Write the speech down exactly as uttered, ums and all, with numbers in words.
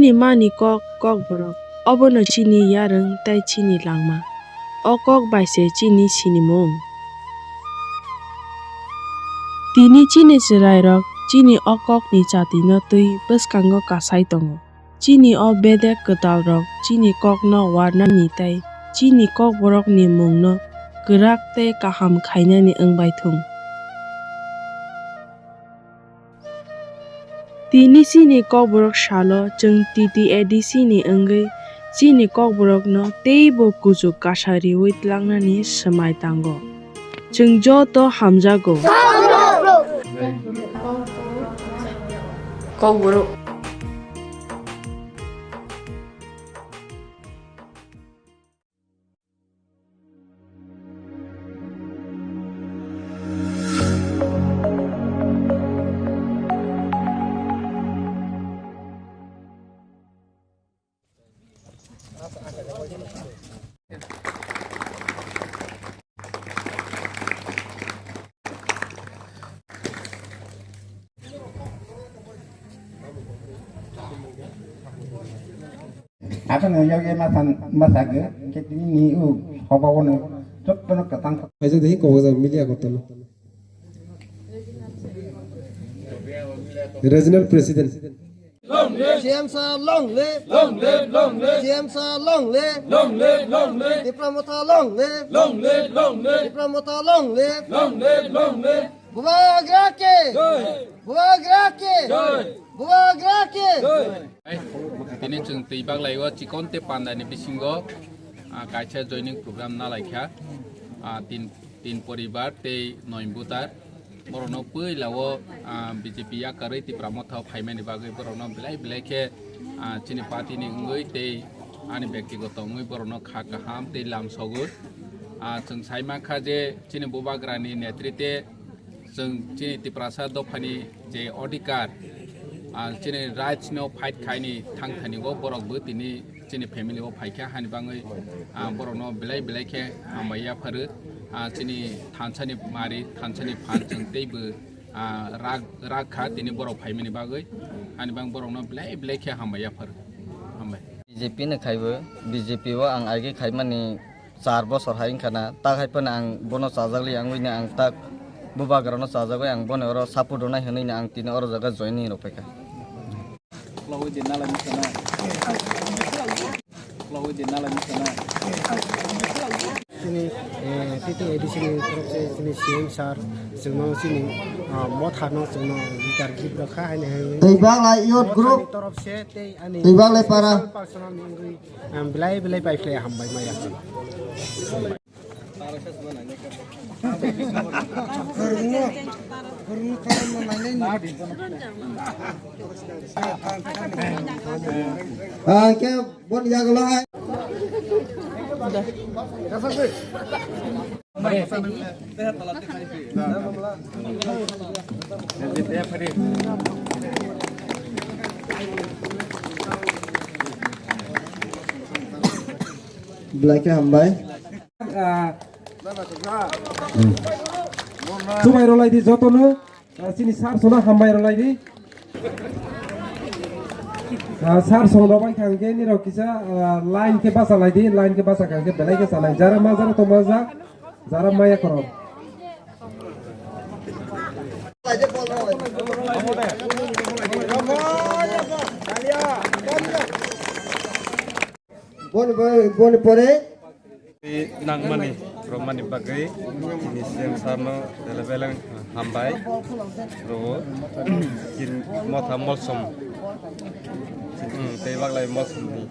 Chini mani kok, Kokborok, obono chini yarwng tei chini langma. O kok bai se chini sinimung. Tini chini chwrairok chini o kokni chatino twi bwskango kasai tongo. Chini o bedek kwtalrok chini kokno warnani tei chini Kokborokni mungno kwrak tei kaham khainani wng bai thung. Tini chini Kokborok salo chwng T T A D C ni wngwi chini Kokborokno teibo kuchuk kasa riwi tlangnani swmai tango. Chwng joto hamjago. Kokborok. Ako no yoge masan masage, ke tini ni u hoba wono, chotto no katang. Aja dehi kobo jang media kortolo. Regional President. Long live! C M sir, long live! Long live, long live! C M sir, long live! Long live, long live! Tipra Motha, long live! Long live, long live! Tipra Motha, long live! Long live, long live! Bubagra ki! Jai! Bubagra ki! Jai! Bubagra ki! Jai! Tini chwng twi baglai o chikon te panda ni bisingo, ah, kaisa joining program nalaikha. Ah, tin, tin poribar tei noi butar. Borokno puila o, ah, B J P yakarwi Tipra Motha o phaimani bagwi borokno belai belai khe, ah, chini party ni wngwi tei ani bektigoto wngwi borokno kha kaham tei lam sogwi. Ah, chwng sai mankha je chini Bubagra ni netrite chwng chini Tiprasa dophani je odhikar, ah, chini rights no fight khaini thang thani go borok bo tini chini family o phaikha hani bangwi, ah, borokno belai belai khe hambai yapharo, ah, chini thansani mari, thansani phan chwng teibo, ah, rak, rak kha tini borok phaimani bagwi hani bang borokno belai belai khe hambai yapharo. Hambai. B J P no khaibo, B J P o ang aigwi khaimani char bosor hai wngkha na, tak hai phano ang bono chajakli, ang wngwi ang tak Bubagrano chajagwi ang bono oro support rwnai hwnwi ang tini oro jaga joining rok paikha. Khulogwi di nalai misa na. Khulogwi di nalai misa na. Chini, eh, T T A D C ni torof se chini C M sir chwngno chini, ah, Motha no chwngno leader gift rwkha haini hai. Tei Bangla Youth Group. Motha ni torof se tei ani Tei Bangla para. Personal ni wngwi, um, belai belai pai phlai hambai maya. Ang ke bon yagulo hai. Belai khe hambai. Chubai rwlai di jotono, ah, chini sir sono hambai rwlai di. Ah, sir song rok bai kha hwnkhe nirok kisa, ah, line khe bacha lai di, line khe bacha kha hwnkhe belai khe chanai. Jara ma jara tongma jak, jara maya khorok. Boni, boni, boni pore. Nangmani, romani bagwi, chini C M sir no belai belai hambai. Ro, chini Motha Molsom. Hmm, tei baglai Molsom ni.